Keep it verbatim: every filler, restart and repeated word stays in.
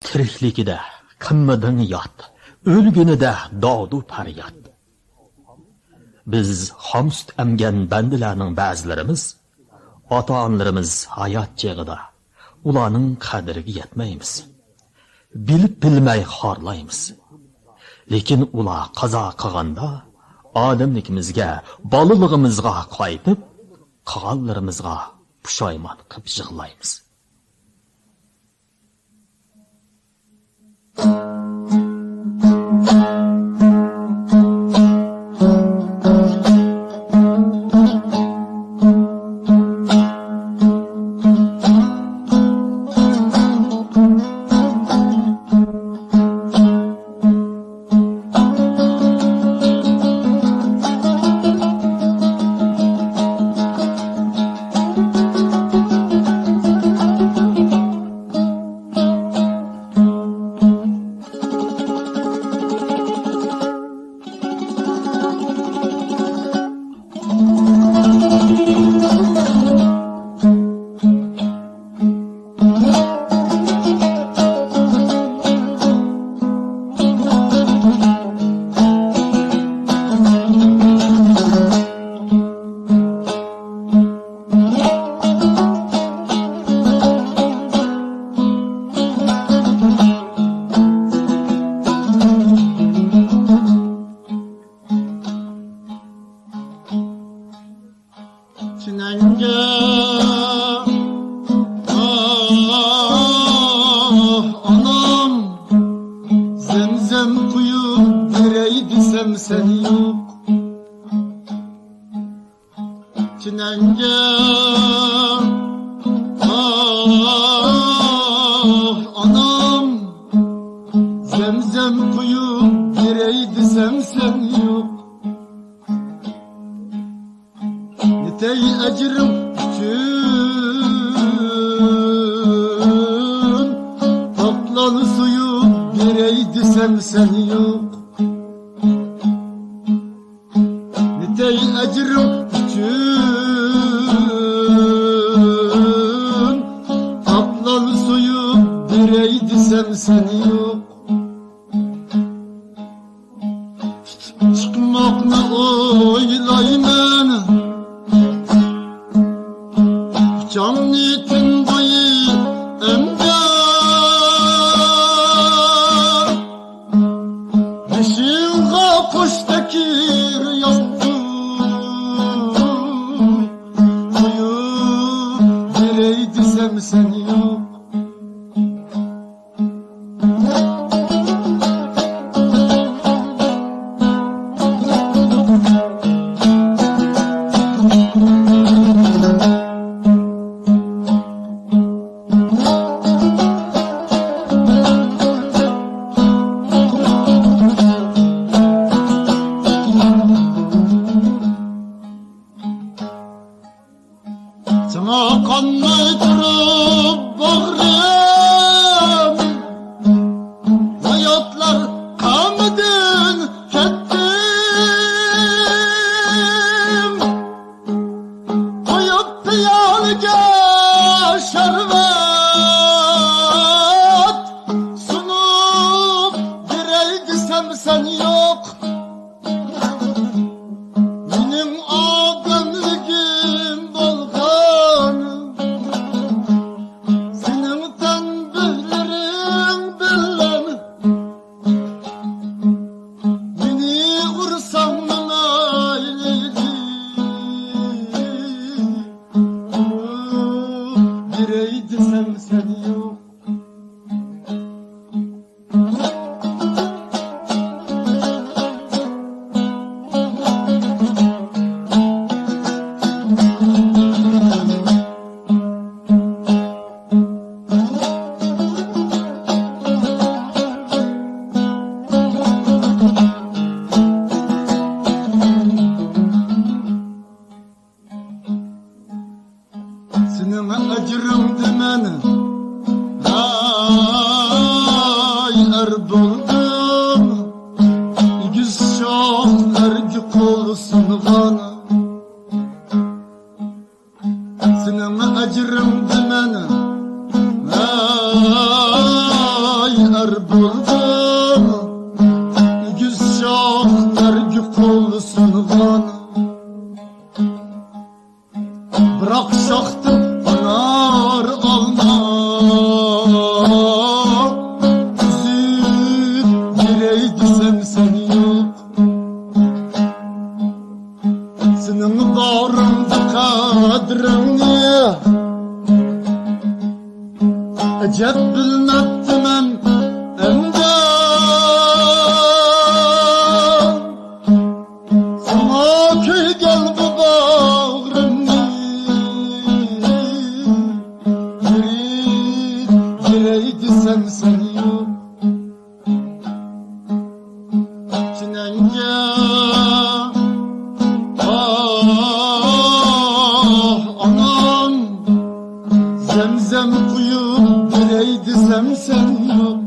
تىرىكلىكىدە قىلمىدىڭ ياد، ئۆلگىنىدە داۋدۇ پەرياد. بىز خام سۈت ئەمگەن بەندىلەرنىڭ بەزىلىرىمىز ئاتا-ئانىلىرىمىز ھايات چېغىدا ئۇلارنىڭ قەدرىگە يەتمەيمىز. بىلىپ بىلمەي خارلايمىز. لېكىن ئۇلار قازا قىلغاندا ئادەملىكىمىزگە، بالىلىقىمىزغا قايتىپ، قىلغانلىرىمىزغا پۇشايمان قىلىپ يىغلايمىز. چىنەڭگە، ئاھ، ئانام، زەمزەم قۇيۇپ بېرەي دېسەم سەن يوق. چىنەڭگە، ئاھ، ئانام، زەمزەم قۇيۇپ بېرەي دېسەم سەن يوق. نېتەي ئەجرىڭ ئۈچۈن، تاپلان سويۇپ بېرەي دېسەم سەن يوق. نېتەي ئەجرىڭ ئۈچۈن، تاپلان سويۇپ بېرەي دېسەم سەن يوق. چىقماقنى ئويلايمەن ئۇچامنى تۈن بويى ئەمدى. بېشىڭغا قوش تەكىر ياستۇق، قويۇپ بېرەي دېسەم سەن يوق. بىلمەپتىمەن ئەمدى ساڭا كۆيگەن بۇ باغرىمنى. يۈرەك، يۈرەك دېسەم سەن يوق. چىنەڭگە، ئاھ، ئانام، زەمزەم قۇيۇپ بېرەي دېسەم سەن يوق.